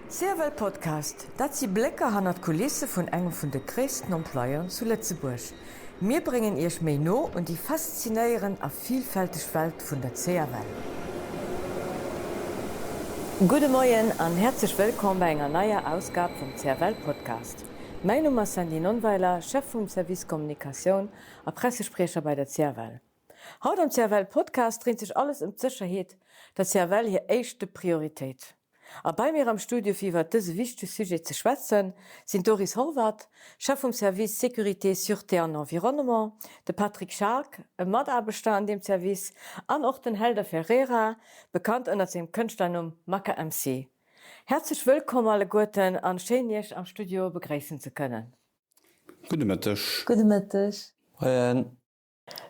CFL Podcast, Dat si Blécker hannert d'Kulisse vun engem vun de gréissten Employeuren zu Lëtzebuerg. Mir bréngen Iech méi no un déi faszinéierend a vilfälteg Welt vun der CFL. Gudde Moien an häerzlech wëllkomm bei enger neier Ausgab vum CFL Podcast. Mäin Numm ass Sandy Nonnweiler, Chef vum Service Kommunikatioun a Pressespriecher bei der CFL. Haut am CFL Podcast dréint sech alles ëm d'Sécherheet, der CFL hir éischte Prioritéit. A bei mir am Studio fir iwwert dëse wichtege Sujet ze schwätzen, sinn d'Doris Horvath, Chef vum Service Sécurité, Sûreté an Environnement, de Patrick Schaack, e Mataarbechter an deem Service, an och den Helder Ferreira, bekannt ënnert sengem Kënschtlernumm Maka MC. Häerzlech wëllkomm alleguerten an schéin Iech am Studio begréissen ze kënnen. Gudde Mëtteg. Gudde Mëtteg. Moien.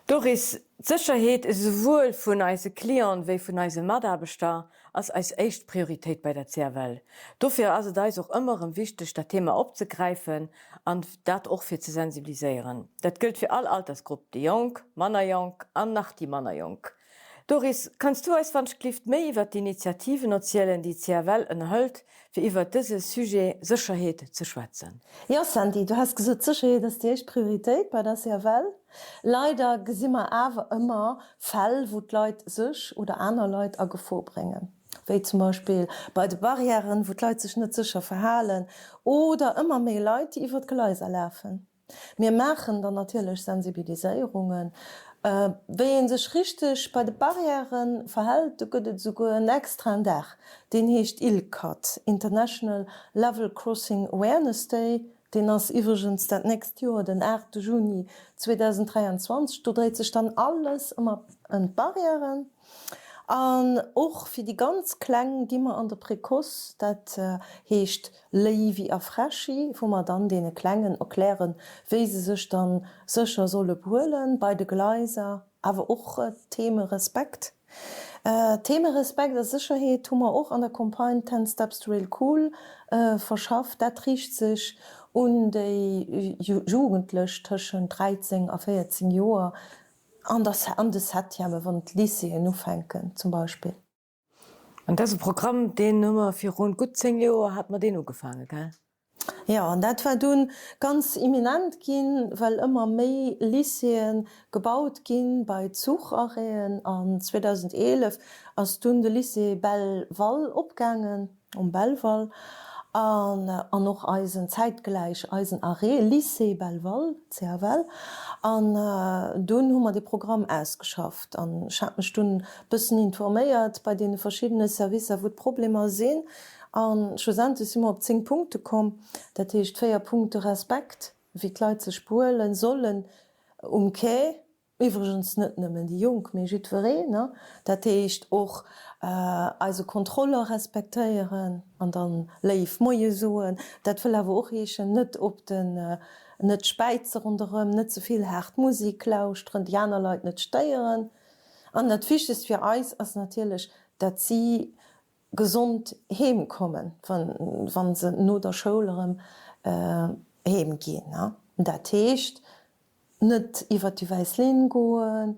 Doris, d'Sécherheet esouwuel vun eise Clienten wéi vun eise Mataarbechter ass eis éischt Prioritéit bei der CFL. Dofir ass et eis och ëmmer erëm wichteg dat Thema opzegräifen an dat och fir ze sensibiliséieren. Dat gëllt fir all Altersgrupp, déi Jonk, manner Jonk an nach déi manner Jonk. Doris, kanns du eis wannschglift méi iwwert d'Initiativen erzielen, déi d'CFL ënnerhëlt, fir iwwert dëse Sujet Sécherheet ze schwätzen? Jo, Sandy, du has gesot, d'Sécherheet ass déi éischt Prioritéit bei der CFL. Leider gesi mer awer ëmmer Fäll, wou d'Leit sech oder aner Leit a Gefor bréngen, wéi zum Beispill bei de Barrièren, wou d'Leit sech net sécher verhalen oder ëmmer méi Leit, déi iwwer d'Gleiser lafen. Mir maachen dann natierlech Sensibiliséierungen. Wéi ee sech richteg bei de Barrièrë verhält, do gëtt et esouguer en extraen Dag, deen heescht ILCAD, International Level Crossing Awareness Day. Deen ass iwwregens dat nächst Joer den 8 Juni 2023. Do dréit sech dann alles ëmmer ëm d'Barrièren. An och fir déi ganz Kleng gi mer an de Précoce, dat heescht Léiwi a Freschi, wou mer dann deene Klengen erklären, wéi se sech dann sécher solle behuelen bei de Gleiser, awer och d'Theme Respekt. D'Theme Respekt a Sécherheet hu mer och an der Campagne Ten Steps to Rail Cool verschafft. Dat riicht sech un déi Jugendlech tëschent 13 a 14 Joer, An der an de Septièmen, wann d'Lycéeën ufänken zum Beispill. An dëse Programm, deen hu mer virun gutt 10 Joer, hate mer deen ugefaangen, gell? Jo, an dat war dunn ganz imminent ginn, well ëmmer méi Lycéeë gebaut ginn bei Zucharrêten. An 2011 ass dunn de Lycée Belval opgaangen. Um Belval an an och eisen zäitgläich eisen Arrêt Lycée Belval, CFL, an dunn hu mer dee Programm ausgeschafft an ech hat mech dunn bëssen informéiert bei deene verschiddene Servicer wou d'Problemer sinn an schlussendlech si mer op 10 Punkte komm, dat heescht 4 Punkte Respekt, wéi d'Leit sech behuelen sollen um Quai, Iwwregens net nëmmen déi Jonk, mee jiddwereen. Dat heescht och eise Kontroller respektéieren an dann léif Moie soen. Dat wëll awer och heeschen, net op den, net späize ronderëm, net ze vill haart Musek lauschteren, déi aner Leit net stéieren. An dat Wichtegst fir eis ass natierlech, dat si gesond heem kommen, wa se no der Schoul erëm heem ginn. Dat heescht, Net iwwert déi wäiss Linn goen,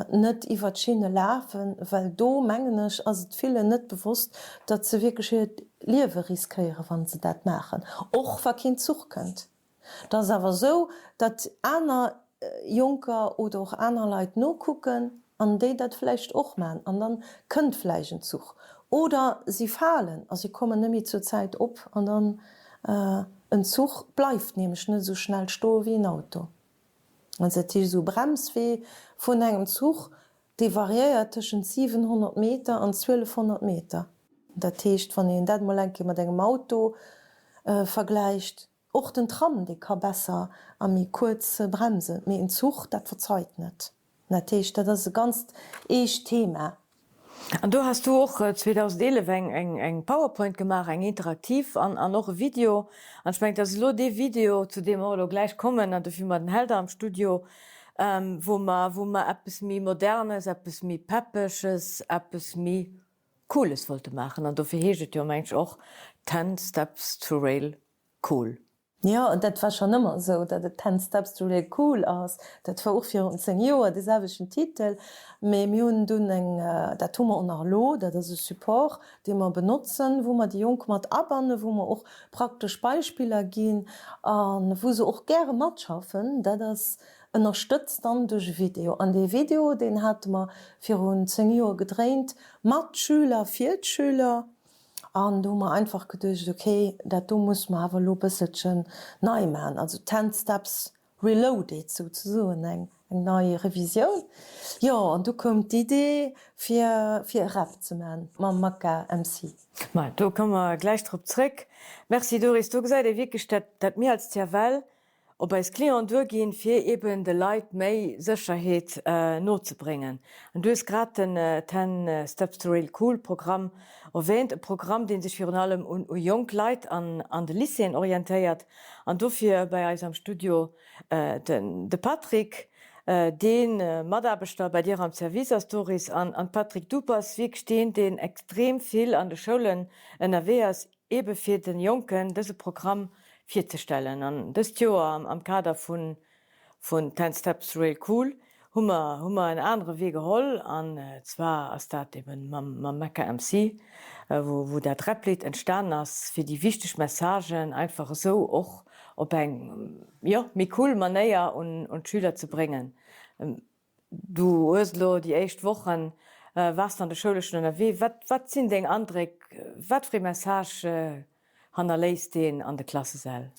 net iwwert d'Schinne lafen, well do, mengen ech, ass et villen net bewosst, datt se wierklech hiert Liewe riskéieren, wa se dat maachen, och wa keen Zuch kënnt. Et ass awer esou, datt aner Jonker oder och aner Leit nokucken an déi dat vläicht och maachen an dann kënnt vläicht en Zuch oder si falen a si kommen net méi zur Zäit op an dann en Zuch bleift nämlech net esou schnell stoe wéi en Auto. Also dat heescht esou e Bremswee vun engem Zuch, dee variéiert tëschent 700 Meter an 1200 Meter. Dat heescht wann een dat emol eng Kéier mat engem Auto vergläicht, och den Tram dee ka besser a méi kuerz bremsen, mee en Zuch dat verzeit net. Dat heescht, dat ass e ganzt eescht Thema. An do has du och 2011 eng eng Powerpoint gemaach, eng interaktiv an an och e Video. An ech mengen, et ass elo dee Video, zu deem mer och elo gläich kommen, an dofir hu mer den Helder am Studio, wou mer wou mer eppes méi Modernes, eppes méi Peppeges, eppes méi Cooles wollte maachen. An dofir heescht et jo, mengen ech, och Ten Steps to Rail Cool. Jo, dat war schonn ëmmer esou, datt et Ten Steps to Real Cool ass. Dat war och virun 10 Joer dee selwechten Titel. Mee mir hunn dunn eng, dat hu mer och nach elo, dat ass e Support, dee mer benotzen, wou mer déi Jonk mat abannen, wou mer och praktesch Beispiller ginn a wou se och gäre matschaffen. Dat ass ënnerstëtzt dann duerch e Video. An dee Video, deen hate mer virun 10 Joer gedréint mat Schüler, fir d'Schüler. An do hu mer einfach geduecht, ok, dat do musse mer awer elo e bësselchen nei maachen, also Ten Steps Reloaded souzesoen, eng nei Revisioun. Jo, an du koum d'Idee, fir fir e Rap ze maachen mam Maka MC. Ma do komme mer gläich drop zréck. Merci Doris, do gesäit ee wierklech, dat dat mir als CFL op eis Clienten duerginn, fir eben de Leit méi Sécherheet nozebréngen. An du hues grad den Ten Steps to Real Cool Programm erwähnt, e Programm, dee sech virun allem un u jonk Leit an an de Lycéeën orientéiert. An dofir bei eis am Studio den de Patrick, dee Mataarbechter bei dir am Service ass, Doris. An an Patrick, du bass wierklech deen, deen extrem vill an de Schoulen ënnerwee ass, ebe fir de Jonken dëse Programm virzestellen. An dëst Joer am Kader vun vun Ten Steps Real Cool hu mer hu mer en anere Wee geholl an zwar ass dat eben mam mam Mecca MC, wou wou dat Rap-Lidd entstanen ass, fir déi wichteg Messagen einfach esou och op eng jo méi cool Manéier un un d'Schüler ze bréngen. Du hues elo déi éischt Wochen, waars de an de Schoule schonn ënnerwee. Wat, wat sinn deng Andréck? Wat fir ee Message hannerléisst deen an de Klassesäll?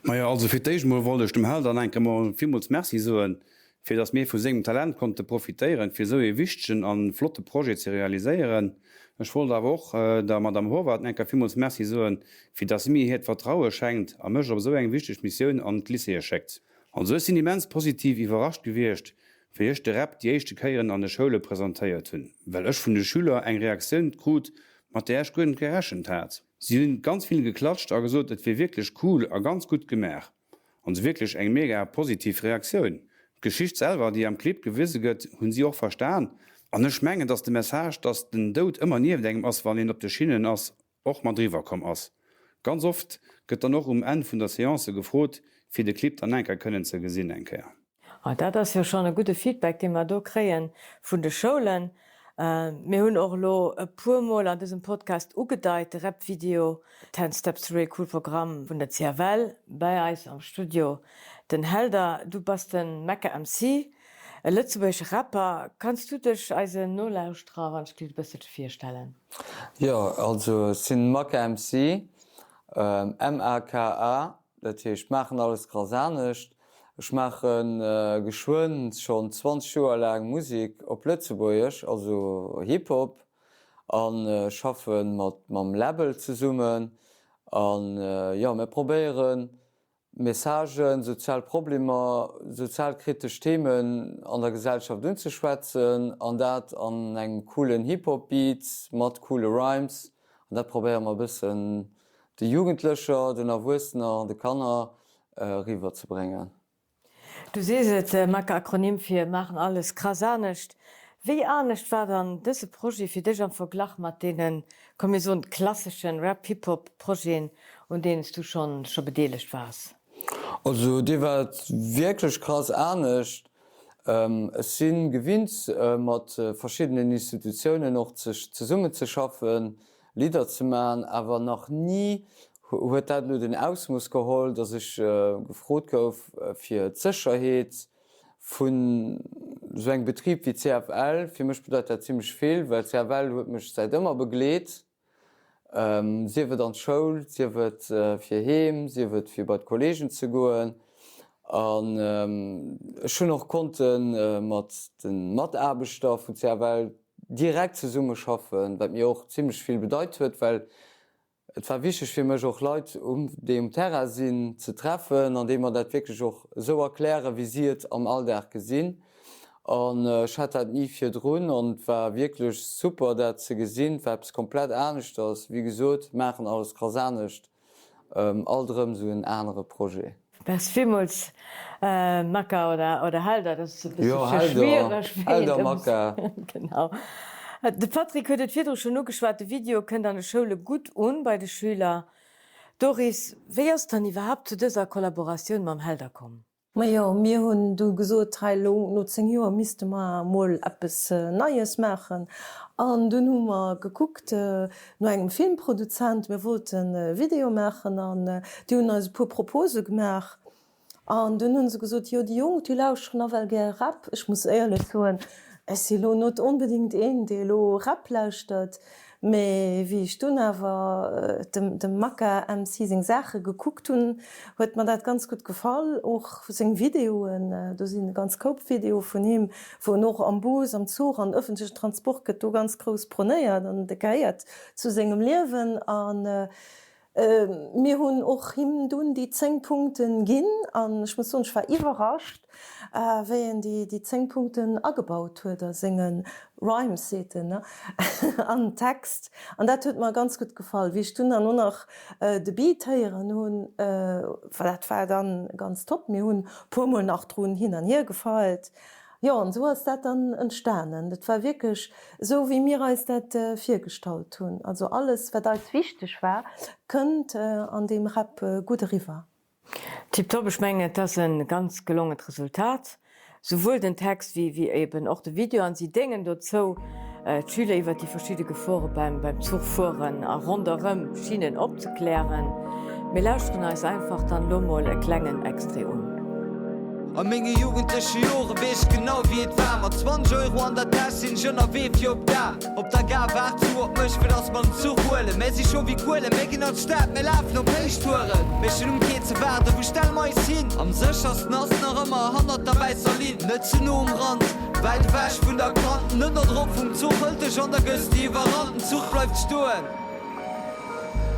Majo, also fir d'éischt emol wollt ech dem Helder enke mol villmools Merci soen, fir dass mir vu sengem Talent konnte profitéieren, fir esou ee wichtegen an flotte Projet ze realiséieren. Ech wollt awer och der Madame Horvath enker villmools Merci soen, fir dass si mir hiert Vertraue schenkt a mech op esou eng wichteg Missioun an d'Lycéeë schéckt. Also ech sinn immens positiv iwwerrascht gewiescht, wéi ech de Rap déi éischte Kéieren an de Schoule presentéiert hunn, well ech vun de Schüler eng Reaktioun krut, mat där ech guer net gerechent hat. Si hunn ganz vill geklatscht a gesot, et wier wierklech cool a ganz gutt gemaach. Also wierklech eng mega positiv Reaktioun. D'Geschicht selwer, déi am Clip gewise gëtt, hunn si och verstan. An ech mengen, dass de Message, dass den Doud ëmmer nieft engem ass, wann een op de Schinnen ass, och mat eriwwer komm ass. Ganz oft gëtt dann och um Enn vun der Seance gefrot, fir de Clip dann enker kënnen ze gesinn eng Kéier. Ah, dat ass jo schonn e gudde Feedback, dee mer do kréie vun de Schoulen. Mir hunn och elo e puermol an dësem Podcast ugedeit, de Rap-Video Ten Steps to Real Cool Programm vun der CFL bei eis am Studio. Den Helder, du bass de Mecca MC, e lëtzebuergesche Rapper. Kanns du dech eisen Nolauschterer wann ech giff e bësselche virstellen? Jo, also ech sinn Maka MC, M-A-K-A, dat heescht maachen alles krass anescht. Ech maache geschwënn schonn 20 Joer laang Musek op Lëtzebuergesch, also Hip-Hop, a schaffe mat mam Label zesummen. An jo, mir probéieren Messagen, sozial Problemer, sozialkritesch Themen an der Gesellschaft unzeschwätzen an dat an engem coolen Hip-Hop-Beat mat coole Rhymes. An dat probéiere mer e bëssen de Jugendlecher, den Erwuessener an de Kanner eriwwer ze bréngen. Du sees et, Maka, Akronym fir maachen alles krass anescht. Wéi anescht war dann dëse Projet fir dech am Verglach mat deenen, komm mir soen, klasseschen Rap-Hip-Hop-Projeten, un deenen s du schonn scho bedeelegt waars? Also dee war wierklech krass anescht. Ech si gewinnt mat verschiddenen Institutiounen och zesummenzeschaffen, Lidder ze man, awer nach ni huet dat elo den Ausmooss geholl, datt ech gefrot gouf fir d'Sécherheet vun esou engem Betrib wéi CFL. Fir mech bedeit dat zimlech vill, well CFL huet mech säit ëmmer begleet, sief et an d'Schoul, sief et fir heem, sief et fir bei d'Kollegen ze goen. An ech hunn och konnte mat de Mataarbechter vun CFL direkt zesumme schaffen, wat mir och zimlech vill bedeit huet, well et war wichteg fir mech och Leit um déi um Terrain sinn ze treffen an déi mer dat wierklech och esou erklären, wéi si et am Alldag gesinn. An ech hat dat ni virdrun an et war wierklech super dat ze gesinn. Et war eppes komplett aneschters, wéi gesot, maachen alles krass anescht. Alt erëm esou en anere Projet. Merci villmools Maka oder Helder, dat ass e bësselche schwiereg. Helder, Maka. Genau. De Patrick huet et virdru schonn ugeschwat, de Video kënnt an de Schoule gutt un bei de Schüler. Doris, wéi ass et dann iwwerhaapt zu dëser Kollaboratioun mam Helder komm? Majo, mir hunn du gesot, hei elo no 10 Joer misste mer emol eppes Neies maachen. An dunn hu mer gekuckt no engem Filmproduzent, mir wollten e Video maachen an déi hunn eis e puer Propose gemaach. An dunn hu se gesot, jo déi Jonk, déi lauschteren nawell gär Rap. Ech muss éierlech soen, ech si elo net onbedéngt een, dee elo Rap lauschtert, Mee wéi ech dunn awer dem Maka MC seng Saache gekuckt hunn, huet mer dat ganz gutt gefall. Och seng Videoen, do sinn e ganz Koup Videoe vun him, wou en och am Bus, am Zuch, an ëffentlechen Transport gëtt do ganz grouss pronéiert an de gehéiert zu sengem Liewen. An Mir hunn och him dunn déi 10 Punkten ginn an ech muss soen, ech war iwwerrascht, wéi en déi 10 Punkten agebaut huet a senge Rhymes, seet en, an den Text. An dat huet mer ganz gutt gefall. Wéi ech dunn dann och nach de Beat héieren hunn, dat war dann ganz top. Mir hunn e puermol nach drun hin an hier gefeilt. Jo, an esou ass dat dann entstanen. Dat war wierklech esou, wéi mir eis dat virgestallt hunn. Also alles, wat eis wichteg war, kënnt an deem Rap gutt eriwwer. Tiptop, ech mengen et ass e ganz gelongent Resultat, souwuel den Text wéi eben och de Video, an si déngen dozou d'Schüler iwwer déi verschidde Gefore beim Zuchfueren a ronderëm Schinnen opzeklären. Mir lauschteren eis einfach dann elo mol e klengen Extrait un. A menge jugendleche Jore weess ech genau wéi et war. Mat 20 Euro an der Täsch sinn ech ënnerwee fir op d'Gare. Op der Gare waart d'Sue op mech fir dass mer den Zuch huelen. Mär si scho wéi Kuelen, mär ginn an d'Stad, mär lafen op Héichtouren. Mär stinn um Quai ze waarden, wou stelle mer eis hin? Am séchersten ass nach ëmmer hannert der wäisser Linn, net ze no um Rand. Wäit ewech vun der Kant, den Ënnerdrock vum Zuch hëlt dech an da gëss de iwwerrannt. Den Zuch bleift stoen,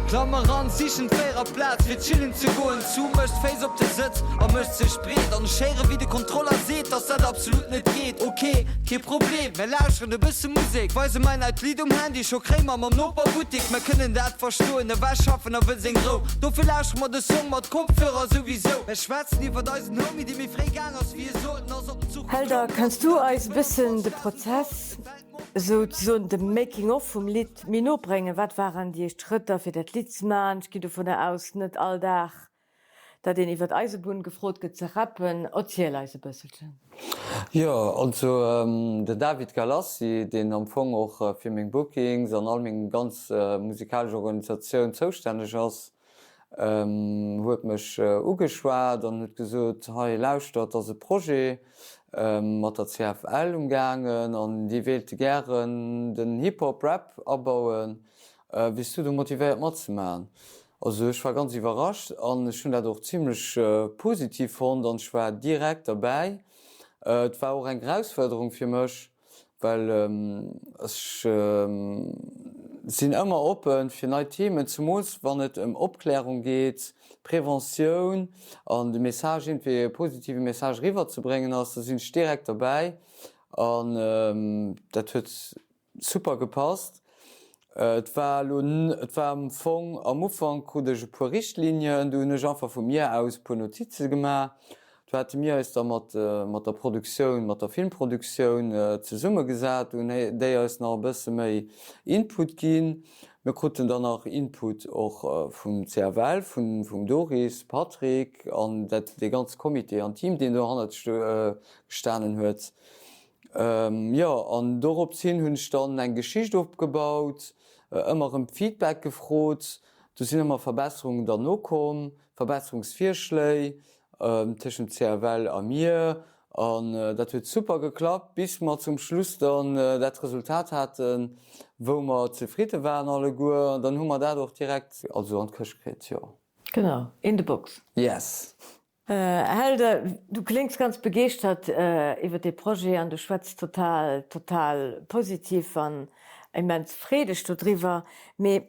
klamm eran, sichen d'Véiererplaz fir chillen ze goen. D'Sue mécht d'Féiss op de Sëtz a mécht sech breet an ech héiere wéi de Kontroller seet, dass dat absolut net geet. Ok, kee Problem, mär lauschteren e bësse Musek, weise mäin neit Lidd um Handy, scho kréie mer mam Noper Buttik. Mär kënnen dat verstoen, e war schaffen a wëll seng Rou, dofir lauschtere mer de Song mat Kopfhörer souwisou. Mär schwätzen iwwert eisen Homie, dee méi fréi gaang ass wéi e soten ass. Helder, kanns du eis e bëssen de Prozess, esou ze soen de Making of vum Lidd méi no bréngen? Wat waren déi éischt Schrëtter fir dat Lidd ze maachen? Ech ginn dovunner aus, net all Dag, datt een iwwer d'Eisebunn gefrot gëtt ze rappen. Erziel eis e bësselchen. Jo, also den David Galassi, deen am Fong och fir meng Bookings an all meng ganz musikalesch Organisatioun zoustänneg ass, huet mech ugeschwat an huet gesot, hei lauschter, et ass e Projet mat der CFL um gaangen an déi wéilte gären den Hip-Hop, Rap abauen, wiers du do motivéiert matzemaachen? Also ech war ganz iwwerrascht an ech hunn dat och zimlech positiv fonnt an ech war direkt derbäi. Et war och eng Erausfuerderung fir mech, Well ech sinn ëmmer oppe fir nei Themen, zemools wann et ëm Opklärung geet, Preventioun an de Message, iergendwéi e positive Message eriwwerzebréngen ass, da sinn ech direkt derbäi an dat huet super gepasst. Et war elo, et war am Fong, am Ufank krut ech e puer Richtlinien, du hunn ech einfach vu mir aus e puer Notize gemaach. Du hate mir eis da mat, mat der Produktioun, mat der Filmproduktioun zesummegesat, du hunn déi eis nach e bësse méi Input ginn. Mir kruten dann nach Input och vum CFL, vun, vum Doris, Patrick an dat, dee ganze Comité an Team, deen dohannert gestanen huet. Jo, an dorops hin hunn ech dann eng Geschicht opgebaut, ëmmer erëm Feedback gefrot. Do sinn ëmmer Verbesserungen dann nokomm, Verbesserungsvirschléi tëschent CFL a mir. An dat huet super geklappt, bis mer zum Schluss dann dat Resultat haten, wou mer zefridde waren alleguer. An dann hu mer dat och direkt also an d'Këscht kritt, jo. Genau, in the box. Yes. Helder, du kléngs ganz begeeschtert iwwer dee Projet an du schwätz total, total positiv an immens freedeg dodriwwer. Mee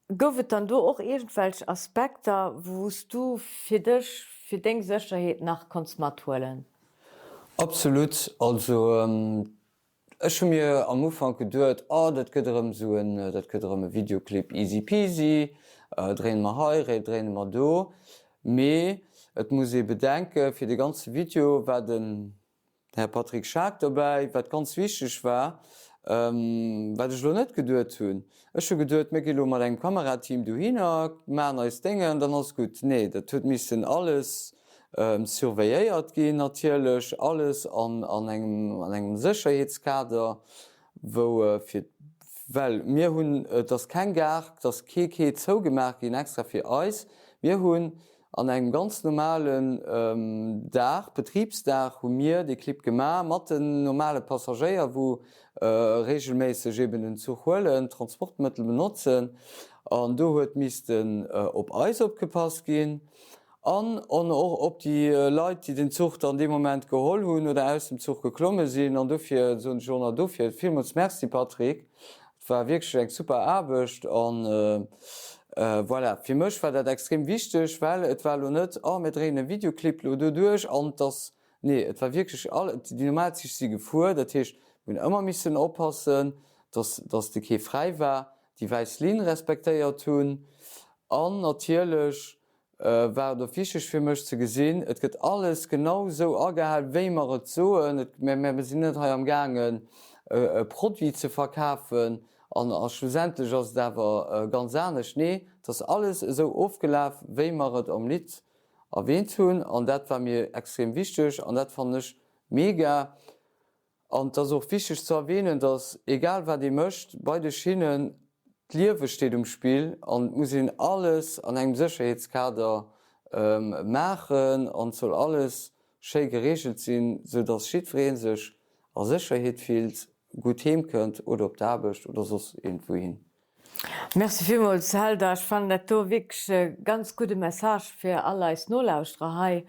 gouf et dann do och iergendwelch Aspekter, wou s du fir dech, fir deng Sécherheet nach konns mathuelen? Absolut. Also Ech hu mir am Ufank geduet, oh dat gëtt erëm esou en, dat gëtt erëm e Videoclip easy peasy, dréine mer hei, dréine mer do. Mee et muss ee bedenken, fir de ganze Video war den Här Patrick Schaack dobäi, wat ganz wichteg war. Wat ech elo net geduet hunn, ech hu geduet, mir gi lo mat engem Kamerateam dohinner, maachen eis Déngen, dann ass gutt. Nee, dat huet missen alles surveilléiert ginn natierlech, alles an engem an engem Sécherheetskader, wou fir, well mir hunn, et ass keng Gare, et ass kee Quai zougemaach ginn extra fir eis, mir hunn An engem ganz normalen Dag, Betribsdag, hu mir dee Clip gemaach mat den normale Passagéier, wou regelméisseg eben den Zuch huelen, d'Transportmëttel benotzen. An do huet missten op eis opgepasst ginn an och op déi Leit, déi den Zuch dann dee Moment geholl hunn oder aus dem Zuch geklomme sinn. An dofir soen ech och nach dofir villmools Merci, Patrick. Et war wierklech eng super Aarbecht an voilà, fir mech war dat extrem wichteg, well et war elo net, oh mir dréinen e Videoclip elo doduerch an et ass, nee, et war wierklech all, déi normal Zich si gefuer, dat heescht mir hunn ëmmer missen oppassen, dass dass de Quai fräi war, déi wäiss Linn respektéiert hunn an natierlech war et och wichteg fir mech ze gesinn, et gëtt alles genau esou agehal, wéi mer et soen. Mir sinn net hei am gaangen e Produit ze verkafen an a schlussendlech ass et awer ganz anescht. Nee, et ass alles esou ofgelaf, wéi mer et am Lidd erwähnt hunn an dat war mir extrem wichteg an dat fannen ech mega. An et ass och wichteg ze erwähnen, dass egal wat ee mécht bei de Schinnen, d'Liewe steet um Spill an et muss een alles an engem Sécherheetskader maachen an et soll alles schéi gereegelt sinn, sou dass jiddweree sech a Sécherheet fillt, gutt heem kënnt oder op d'Aarbecht oder soss iergendwouhin. Merci villmools Helder, ech fannen dat do wierklech e ganz gudde Message fir all eis Nolauschterer hei.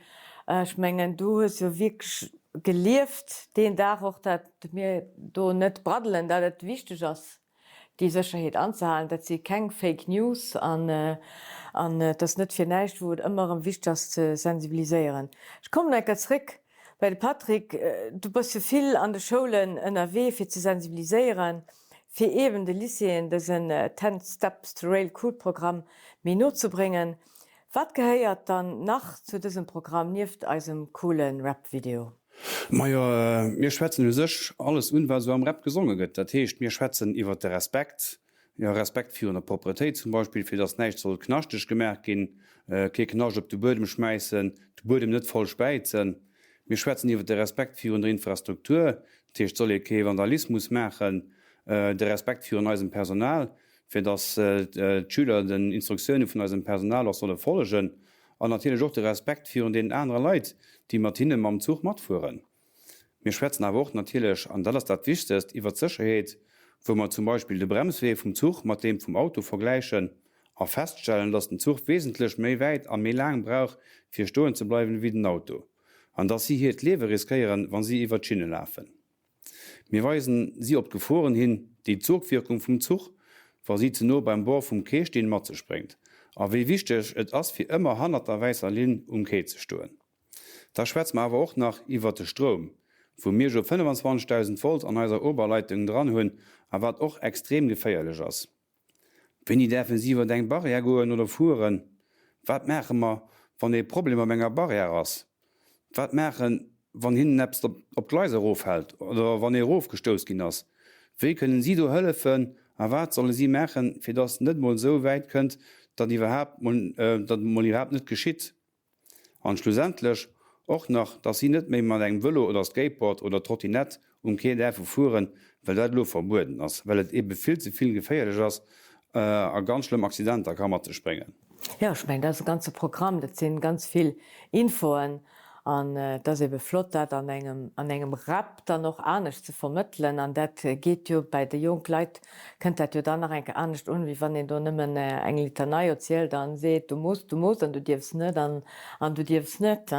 Ech mengen du hues jo wierklech gelieft deen Dag och, dat mir do net braddelen, dat et wichteg ass déi Sécherheet anzehalen. Dat si keng Fake News an an et ass net fir näischt wou et ëmmer erëm wichteg ass ze sensibiliséieren. Ech kommen eng Kéier zréck bei de Patrick. Du bass jo vill an de Schoulen ënnerwee fir ze sensibiliséieren. fir eeben de Lycéeën dësen Ten Steps to Rail Cool Programm méi no ze bréngen. Wat gehéiert dann nach zu dësem Programm nieft eisem coole Rap-Video? Majo, mir schwätzen u sech alles un, wat esou am Rap gesonge gëtt. Dat heescht, mir schwätzen iwwert de Respekt, jo, Respekt virun der Propretéit zum Beispill, fir dass näischt soll knaschteg gemaach ginn, kee Knascht op de Buedem schmäissen, de Buedem net voll späizen. Mir schwätzen iwwer de Respekt virun der Infrastruktur, dat heescht, et soll ee kee Vandalismus maachen, de Respekt virun eisem Personal, fir datt d'Schüler den Instruktioune vun eisem Personal och solle follegen, an natierlech och de Respekt virun deenen anere Leit, déi mat hinne mam Zuch matfueren. Mir schwätzen awer och natierlech, an dat ass dat Wichtegst, iwwer d'Sécherheet, wou mer zum Beispill de Bremswee vum Zuch mat deem vum Auto vergläichen a feststellen, datt den Zuch wesentlech méi wäit a méi laang brauch, fir stoen ze bleiwen, wéi den Auto. An dass si hiert Liewe riskéieren, wa si iwwer d'Schinne lafen. Mir weisen si op d'Geforen hin, déi d'Sogwierkung vum Zuch, wa si ze no beim Bord vum Quai stinn, mat sech bréngt, a wéi wichteg et ass, fir ëmmer hannert der wäisser Linn um Quai ze stoen. Da schwätze mer awer och nach iwwert de Stroum, wou mir jo 25.000 Volt an eiser Oberleitung dran hunn a wat och extrem geféierlech ass. Wéini däerfen si iwwer eng Barrière goen oder fueren? Wat maache mer, wann ee Problem op enger Barrière ass? Wat maachen, wann hinnen eppes op d'Gleis eroffält oder wann ee erofgestouss ginn ass? Wéi kënnen si do hëllefen a wat solle si maachen, fir datt et net mol esou wäit kënnt, datt iwwerhaapt mol, datt et mol iwwerhaapt net geschitt? An schlussendlech och nach, dass si net méi mat engem Vëlo oder Skateboard oder Trottinett um Quai däerfe fueren, well dat elo verbueden ass, well et ebe vill ze vill geféierlech ass a ganz schlëmm Accidenter ka mat sech bréngen. Jo, ech mengen, dat ass e ganze Programm, dat si ganz vill Infoen an et ass ebe flott, dat an engem, an engem Rap dann och anescht ze vermëttelen. An dat geet jo bei de jonk Leit kënnt dat jo dann nach eng Kéier anescht un, wéi wann een do nëmmen eng Litanei erzielt a seet, du muss, du muss an du dierfs net an an du dierfs net.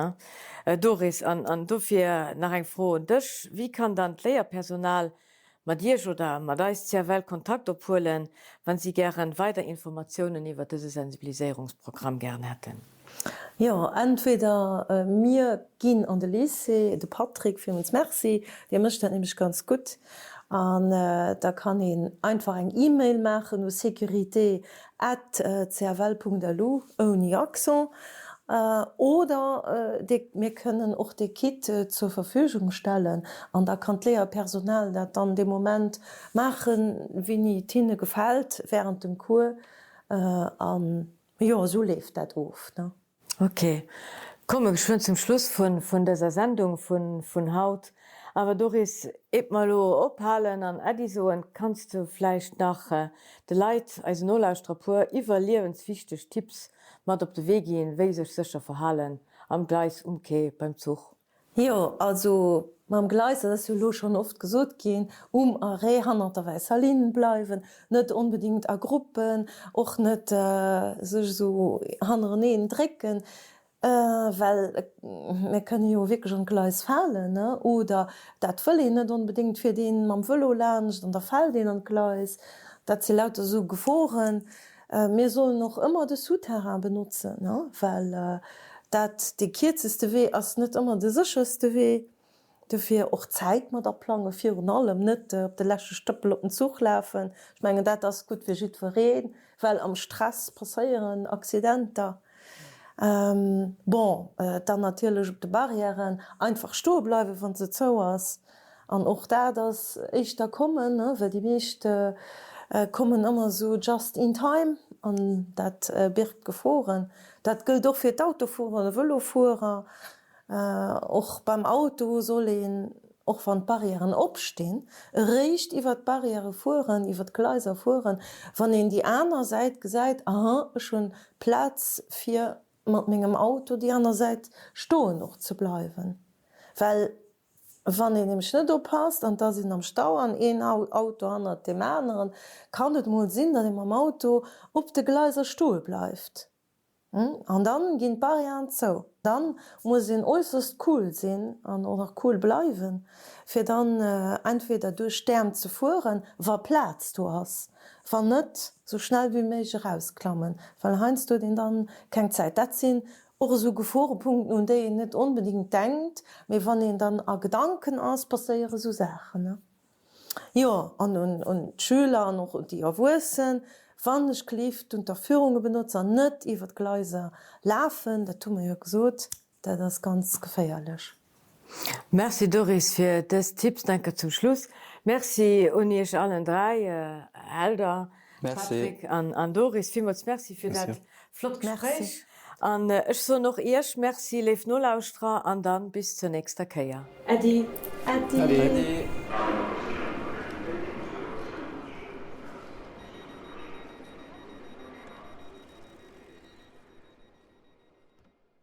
Doris, an an dofir nach eng Fro un dech, Wéi kann dann d'Léierpersonal mat Iech oder mat eis CFL Kontakt ophuelen, wann si gären weider Informatiounen iwwert dëse Sensibiliséierungsprogramm gären hätten? Jo, entweder mir ginn an de Lycée, de Patrick, villmools Merci, dee mécht dat nämlech ganz gutt, an da kann een einfach eng E-Mail maachen u sécurité at cfl.lu, ouni Accent. Oder mir kënnen och dee Kit zur Verfügung stellen an da kann d'Léierpersonal dat dann dee Moment maachen, wéini et hinne gefält während dem Cours. An jo, esou leeft dat of. Ok, komme geschwënn zum Schluss vun dëser Sendung vun haut. Awer Doris, iert mer elo ophalen an Äddi soen, kanns du vläicht nach de Leit, eisen Nolauschterer, puer iwwerliewenswichteg Tipps mat op de Wee ginn, wéi sech sécher verhalen am Gleis, um Quai, beim Zuch? Jo, also mam Gleis, dat ass jo elo schonn oft gesot ginn, um Arrêt hannert der wäisser Linn bleiwen, net onbedéngt a Gruppen, och net sech esou hannereneen drécken, well mir kënne jo wierklech an d'Gleis falen, ne? Oder dat wëll een net onbedéngt, fiert een mam Vëlo laanscht an da fält een an d'Gleis. Dat si lauter esou Geforen. Mir sollen och ëmmer de Souterrain benotzen, well dat dee kierzeste Wee ass, net ëmmer de sécherste Wee. Dofir och Zäit mat aplangen, virun allem net op de leschte Stëppel op den Zuch lafen. Ech mengen, dat ass gutt fir jiddwereen, well am Stress passéieren Accidenter. Bon, dann natierlech op de Barrièren einfach stoe bleiwen, wa se zou ass. An och dat ass éischter kommen, well déi meescht kommen ëmmer esou just in time an dat birgt Geforen. Dat gëllt och fir d'Autofuerer an de Vëlofuerer. Och beim Auto soll een, och wann d'Barrièren opstinn, eréischt iwwer d'Barrièrë fueren, iwwer d'Gleiser fueren, wann een déi aner Säit gesäit, aha, ech hunn Plaz fir mat mengem Auto déi aner Säit stoen och ze bleiwen. Well Wann een nämlech net oppasst an et ass een am Stau an een Auto hannert deem aneren, kann et mol sinn, datt ee mam Auto op de Gleiser stoe bleift. An dann ginn d'Barrièren zou. Dann muss een äusserst cool sinn an och nach cool bleiwen, fir dann entweder duerch d'Äerm ze fueren, wa Plaz do ass, wann net, sou schnell wéi méiglech erausklammen, well heiansdo huet een dann keng Zäit. Dat sinn Och esou Geforepunkten, un déi een net onbedéngt denkt, mee wann een dann a Gedanken ass, passéiere sou Saachen. Jo, an un d'Schüler an och un déi Erwuessen, wann ech gelift d'Unterführunge benotze an net iwwer d'Gleiser lafen, dat hu mer jo gesot, dat ass ganz geféierlech. Merci Doris fir dës Tipps. Denke zum Schluss Merci un Iech allen 3, Helder, Patrick an Doris. Villmools Merci fir dat flott Gespréich. An ech soen och Iech Merci, léif Nolauschterer, an dann bis zur nächster Kéier. Äddi. Äddi.